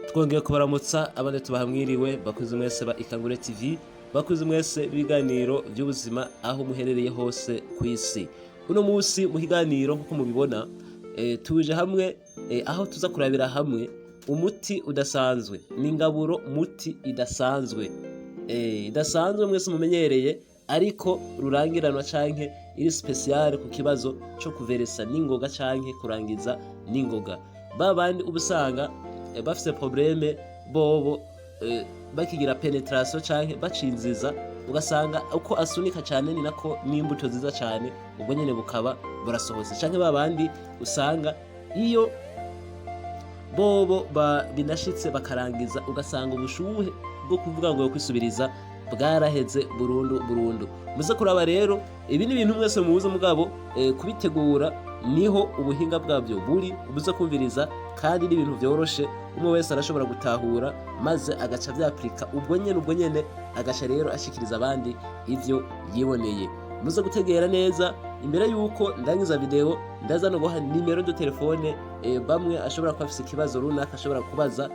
Twongeye kubaramutsa, abandi tubaha mwiriwe, bakuze mwese ba Ikangure TV, bakuze mwese b'ibiganiro by'ubuzima aho muherereye hose ku isi. Uno munsi mu kiganiro, nk'uko mubibona, tuje hamwe aho tuza kurabira hamwe umuti udasanzwe. Ni ingaburo muti idasanzwe, idasanzwe mwese mumenyereye, ariko rurangiranwa canke iri spéciale ku kibazo co kuveresa n'ingoga canke kurangiza n'ingoga. Ba bandi uba usanga bafise problème bobo bakigira pénétration canke bacinziza, ugasanga uko asunika cane ni nako n'imbuto ziza cane, ubwo nyene bukaba burasohotse, canke ba bandi usanga iyo bobo binashitse bakarangiza, ugasanga ubushuhe bwo kuvuga ngo kwisubiriza bwaraheze burundu burundu. Muze kuraba rero, ibi ni ibintu mwese muzi, mugabo kubitegura niho ubuhinga bwabyo buri. Buze kumviriza, kandi ni ibintu vyoroshe, umwe wese arashobora gutahura maze agaca vyapurika ubwo nyene, ubwo nyene agaca rero ashikiriza abandi ivyo yiboneye. Muze gutegera neza. Imbere yuko ndangiza video, ndaza no guha numéro de téléphone, bamwe ashobora kuba afise ikibazo runaka ashobora kubaza,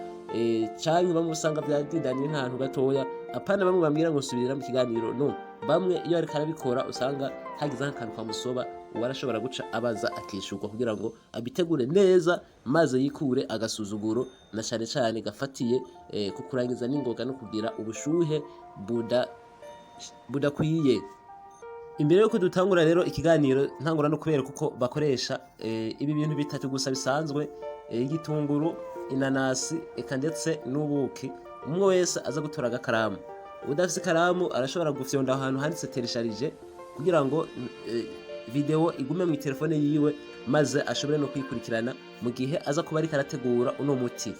canke bamwe usanga vyadindaniye nk'ahantu gatoya. Apana bamwe bambwira ngo subirira mu kiganiro, no bamwe iyo ariko arabikora usanga hagize nk'akantu kamusoba, uwo arashobora guca abaza akishurwa kugira ngo abitegure neza maze yikure agasuzuguro, na cane cane gafatiye ku kurangiza n'ingoga no kugira ubushuhe budakwiye. Imbere yuko dutangura rero ikiganiro, ntangura no kubereka uko bakoresha ibi bintu bitatu gusa bisanzwe, igitunguru, inanasi, eka ndetse n'ubuki. Umwe wese aza gutora agakaramu. Udafise ikaramu arashobora gufyonda ahantu handitse télécharger kugira ngo video igume mu telefone yiwe, maze ashobore no kwikurikirana mu gihe aza kuba ariko arategura uno muti.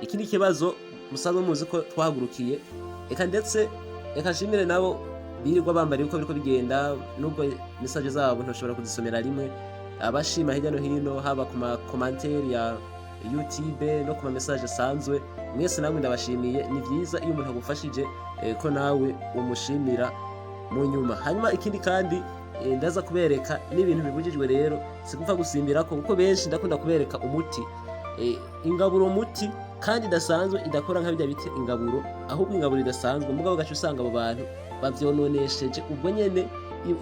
Ikindi kibazo musanzwe muzi ko twahagurukiye, eka ndetse reka nshimire nabo birirwa bambara uko biriko bigenda, nubwo message zabo ntashobora kuzisomera rimwe, abashima hirya no hino, haba ku ma commentaire ya YouTube no ku ma message asanzwe. Mwese namwe ndabashimiye. Ni vyiza iyo umuntu agufashije ko nawe umushimira mu nyuma. Hanyuma ikindi kandi, ndaza kubereka n'ibintu bibujijwe rero, si gupfa gusimbirako, kuko benshi ndakunda kubereka umuti, ingaburo muti kandi idasanzwe, idakora nka birya biti ingaburo, ahubwo ingaburo idasanzwe. Mugabo gace usanga abo bantu bavyononesheje ubwo nyene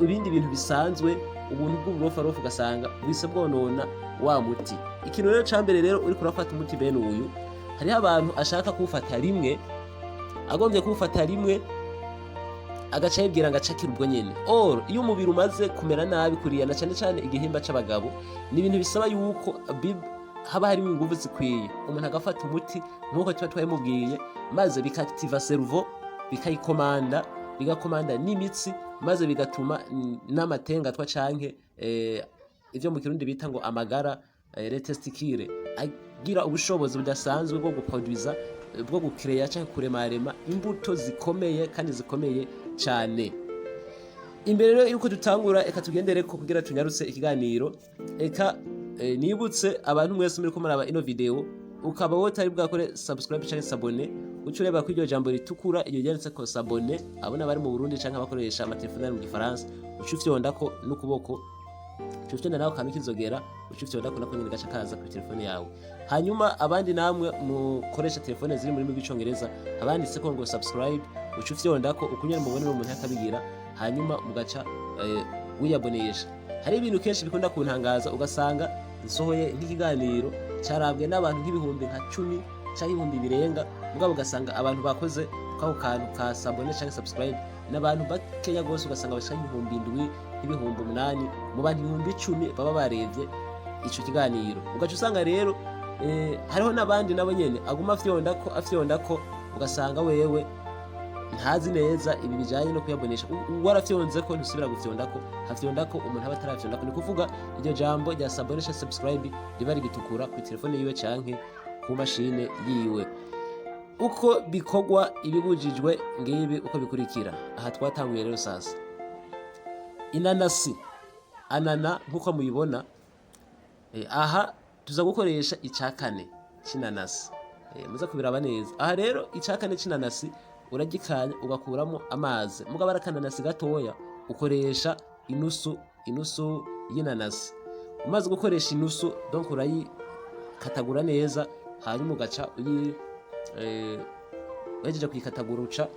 ibindi bintu bisanzwe, ubuntu bw'uburofarofa, ugasanga bwise bwonona wa muti. Ikintu rero ca mbere rero, uriko urafata umuti bene uyu, hariho abantu ashaka kuwufata rimwe, agombye kuwufata rimwe agaca yibwira ngo acakira ubwo nyene. Or iyo umubiri umaze kumera nabi kuriya, na cane cane igihimba c'abagabo, ni ibintu bisaba yuko haba harimo inguvu zikwiye, umuntu agafata umuti nk'uko tuba twabimubwiye, maze bikakitiva cerveau, bikayikomanda, bigakomanda n'imitsi, maze bigatuma n'amatengatwa canke ivyo mu Kirundi bita ngo amagara, les testicules, agira ubushobozi budasanzwe bwo guproduiza, bwo gukireya canke kuremarema imbuto zikomeye kandi zikomeye cane. Imbere rero yuko dutangura, eka tugendereko kugira tunyarutse ikiganiro. Eka nibutse abantu mwese muriko muraba ino video, ukaba wowe utari bwakore subscribe canke s'abonner, uca ureba ko iryo jambo ritukura, iyo ryanditseko s'abonner, abona bari mu Burundi canke abakoresha amatelefone ari mu Gifaransa, uca ufyondako n'ukuboko, uca ufyonda nawe akantu k'inzogera, uca ufyondako nako nyene gaca kaza kuri telefone yawe. Hanyuma abandi namwe mukoresha telefone ziri mu rurimi rw'Icongereza, abanditseko ngo subscribe, uca ufyondako uko nyene mubona uno muntu akabigira, hanyuma mugaca wiyabonesha. Hari ibintu kenshi bikunda kuntangaza, ugasanga nsohoye nk'ikiganiro carabwe n'abantu nk'ibihumbi nka 10 canke ibihumbi birenga, mugabo ugasanga abantu bakoze kwako kantu ka s'abonner canke subscribe n'abantu bakeya gose, ugasanga bashika nk'ibihumbi 7, nk'ibihumbi 8 mu bantu 10.000 baba barebye ico kiganiro. Ugaca usanga rero hariho n'abandi nabo nyene aguma afyondako, afyondako, ugasanga wewe ntazi neza ibi bijanye no kuyabonesha. Warafyonze ko ntusubira gufyondako, hafyondako umuntu aba atarafyondako. Ni kuvuga iryo jambo rya s'abonner canke subscribe riba rigitukura ku telefone yiwe canke ku mashine yiwe. Uko bikorwa, ibibujijwe ngibi uko bikurikira. Aha twatanguye rero sasa. Inanasi, ananas nkuko muyibona, aha tuza gukoresha icakane c'inanasi. Muze kubiraba neza. Aha rero icakane c'inanasi uragikanya ugakuramo amazi, mugabo ari akananasi gatoya ukoresha inusu, inusu y'inanasi. Umaze gukoresha inusu, donc urayikatagura neza, hanyuma ugaca uyi Uhejeje kuyikatagura, uca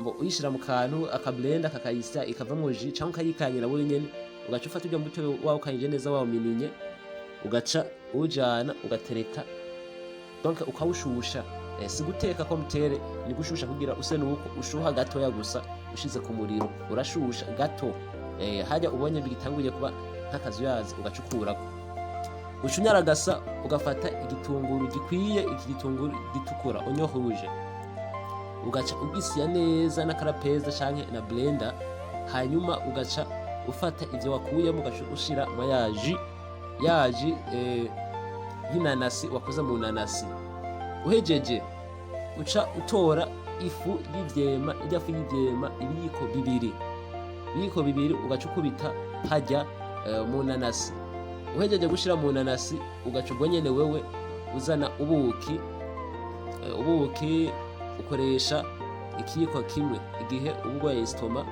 mbo uyishira mu kantu akablender kakayisya ikavamwo jus, canke ukayikanyira wenyene. Ugaca ufata urya mutobe wawukanyije neza, wawumininye, ugaca uwujana ugatereka, donc ukawushusha. Si guteka ko mutere, ni gushusha kugira use nuko ushuha gatoya gusa. Ushize ku muriro urashusha gato, hajya ubonye bigitanguye kuba nk'akazuyazi, ugaca ukurako, uca unyaragasa ugafata igitunguru gikwiye, iki gitunguru gitukura, oignon rouge, ugaca ugisya neza n'akarapeza canke na blender. Hanyuma ugaca ufata ivyo wakuyemo, ugaca ushira mu ya jus y'inanasi wakoze mu nanasi. Uhejeje, uca utora ifu y'ivyema, irya fu y'ivyema, ibiyiko bibiri, ibiyiko bibiri, ugaca ukubita hajya mu nanasi. Uhejeje gushira mu nanasi, ugaca ubwo nyene wewe uzana ubuki. Ubuki ukoresha ikiyiko kimwe igihe uba urwaye estomac.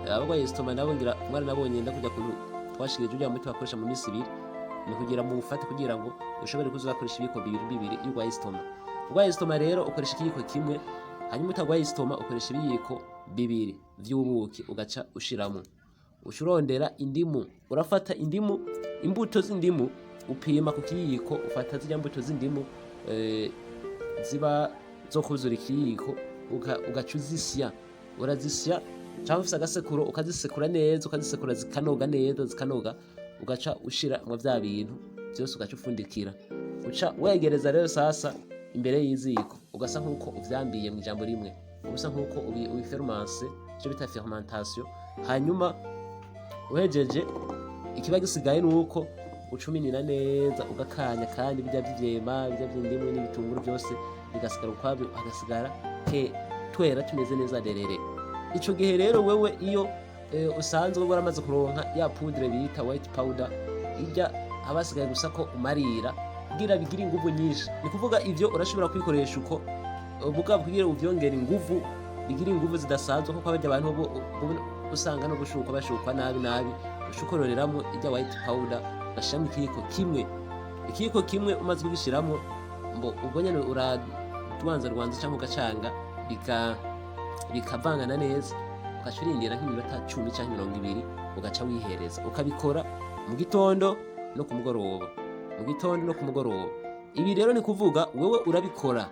Abarwaye estomac nabo ngira mwaranabonye ndakujya kuntu twashikirije uriya muti bakoresha mu minsi 2, ni kugira mu ufate kugira ngo ushobore kuzakoresha ibiyiko bibiri bibiri iyo urwaye estomac. Urwaye estomac rero ukoresha ikiyiko kimwe, hanyuma utarwaye estomac ukoresha ibiyiko bibiri vy'ubuki, ugaca ushiramo. Uca urondera indimu, urafata indimu, imbuto z'indimu upima ku kiyiko. Ufata zirya mbuto z'indimu, ziba zo kuzura ikiyiko, ugaca uzisya, urazisya cyangwa ufise agasekuro ukazisekura neza, ukazisekura zikanoga neza, zikanoga, ugaca ushira mu vya bintu byose, ugaca ufundikira, uca wegereza rero sasa imbere y'iziko, ugasa nkuko uvyambiye. Mu ijambo rimwe, uba nkuko ubifermanse, icyo bita fermentation. Hanyuma uhejeje, ikiba gisigaye nuko ucuminina neza, ugakanya, kandi bijya vy'ivyema, bijya vy'indimu n'ibitunguru byose bigasigara ukwabyo, hagasigara he twera tumeze neza derere. Ico gihe rero wewe iyo usanzwe waramaze kuronka ya poudre bita white powder, ijya haba hasigaye gusa ko umarira kugira bigire inguvu nyinshi. Ni kuvuga ivyo urashobora kubikoresha uko mugabo kugira uvyongere inguvu, bigire inguvu zidasanzwe, kuko abajya abantu bo usanga no gushukwa bashukwa nabi nabi. Uca ukororeramwo ijya white powder, ugashiramo ikiyiko kimwe. Ikiyiko kimwe umaze kugishiramwo, mbo ubwo nyene uradwanza rwanza cyangwa ugacanga bikavangana neza, ugaca urindira nk'iminota 10 cyangwa 20, ugaca wihereza. Ukabikora mu gitondo no ku mugoroba, mu gitondo no ku mugoroba. Ibi rero ni kuvuga wewe urabikora,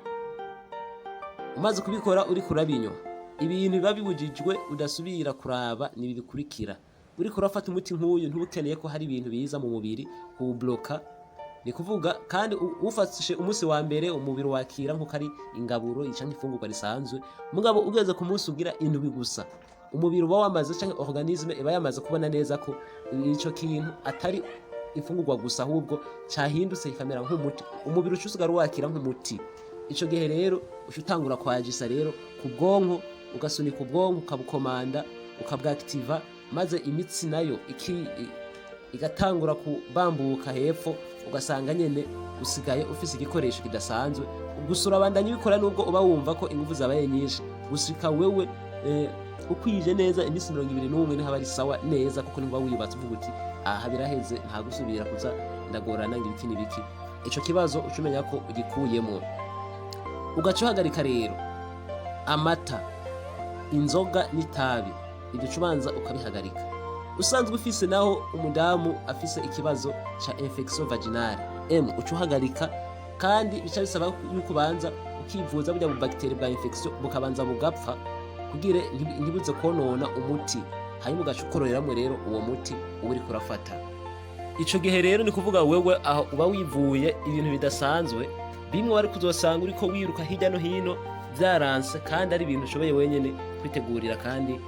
umaze kubikora uriko urabinywa. Ibintu biba bibujijwe udasubira kuraba ni ibi bikurikira: uriko urafata umuti nk'uyu, ntubukeneye ko hari ibintu biza mu mubiri kuwubloka. Ni kuvuga kandi ufashe umunsi wa mbere, umubiri wakira nk'uko ari ingaburo canke ifungurwa risanzwe. Mugabo ugeze ku munsi ugira indwi gusa, umubiri uba wamaze, canke organisme iba yamaze kubona neza ko ico kintu atari ifungurwa gusa, ahubwo cahindutse kikamera nk'umuti. Umubiri uca usigara wakira nk'umuti. Ico gihe rero uca utangura kwagisa rero ku bwonko, ugasunika ubwonko, ukabukomanda, ukabwakitiva, maze imitsi nayo igatangura kubambuka hepfo, ugasanga nyene usigaye ufise igikoresho kidasanzwe. Gusa urabandanya ubikora nubwo uba wumva ko ingufu zabaye nyinshi, gushika wewe ukwije neza iminsi 21, niho aba ari sawa neza, kuko niba wiyubatse uvuga uti: "Aha biraheze, nta gusubira kuza ndagorana ngo ibiki n'ibiki." Ico kibazo uca umenya ko ugikuyemwo. Ugaca uhagarika rero amata, inzoga n'itabi. Ibyo uca ubanza ukabihagarika. Usanzwe ufise naho umudamu afise ikibazo ca infection vaginale, uca uhagarika. Kandi bica bisaba yuko ubanza ukivuza burya bubagiteri bwa infection, bukabanza bugapfa kugira ntibuze konona umuti. Hanyuma ugaca ukororeramwo rero uwo muti uba uriko urafata. Ico gihe rero ni kuvuga wewe aho uba wivuye ibintu bidasanzwe, bimwe wari kuzosanga uriko wiruka hirya no hino vyaranse, kandi ari ibintu ushoboye wenyene kwitegurira, kandi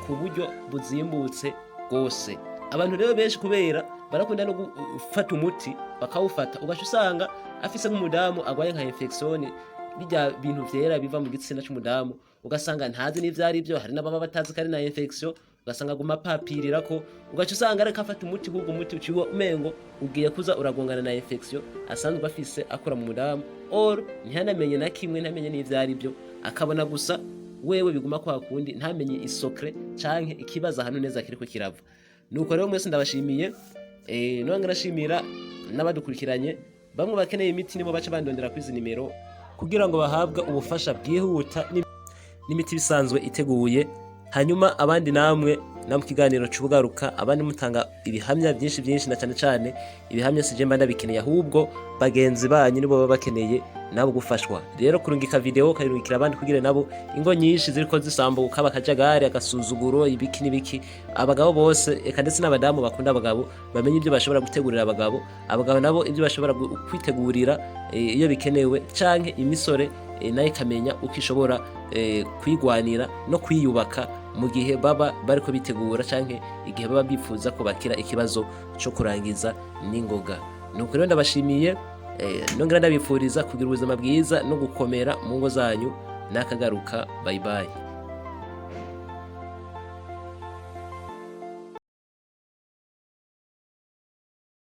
ku buryo buzimbutse rwose. Abantu rero benshi kubera barakunda no gufata umuti, bakawufata, ugaca usanga afise nk'umudamu agwaye nka infection, bijya bintu vyera biva mu gitsina c'umudamu, ugasanga ntazi n'ivyo ari byo. Hari n'ababa batazi ko ari na infection, ugasanga aguma apapirirako, ugaca usanga ariko afata umuti, ahubwo umuti uciwe umengo ugiye kuza uragongana na infection asanzwe afise akora mu mudamu. Or ntihanamenye na kimwe, ntamenye n'ivyo ari byo, akabona gusa wewe biguma kwa kundi, ntamenye isokre canke ikibazo ahantu neza kiriko kirava. Nuko rero mwese ndabashimiye, nonge nashimira n'abadukurikiranye. Bamwe bakeneye imiti nibo baca bandondera kuri izi nimero. kugira ngo bahabwe ubufasha bwihuta n'imiti isanzwe iteguye. Hanyuma abandi namwe na mu kiganiro c'ubugaruka, abandi mutanga ibihamya byinshi byinshi, na cyane cyane ibihamya sije mba ndabikeneye, ahubwo bagenzi banyu nibo baba bakeneye nabo gufashwa. Rero kurungika video, ukayirungikira abandi kugira nabo, ingo nyinshi ziriko zisambuka, bakajagari, agasuzuguro, ibiki n'ibiki. Abagabo bose, eka ndetse n'abadamu bakunda abagabo, bamenye ibyo bashobora gutegurira abagabo, abagabo nabo ibyo bashobora kwitegurira iyo bikenewe, canke imisore nayo ikamenya uko ishobora kwigwanira no kwiyubaka mu gihe baba bariko bitegura, canke igihe baba bifuza ko bakira ikibazo co kurangiza n'ingoga. Nuko rero ndabashimiye, nongera ndabifuriza kugira ubuzima bwiza no gukomera mu ngo zanyu. Nakagaruka, bye bye.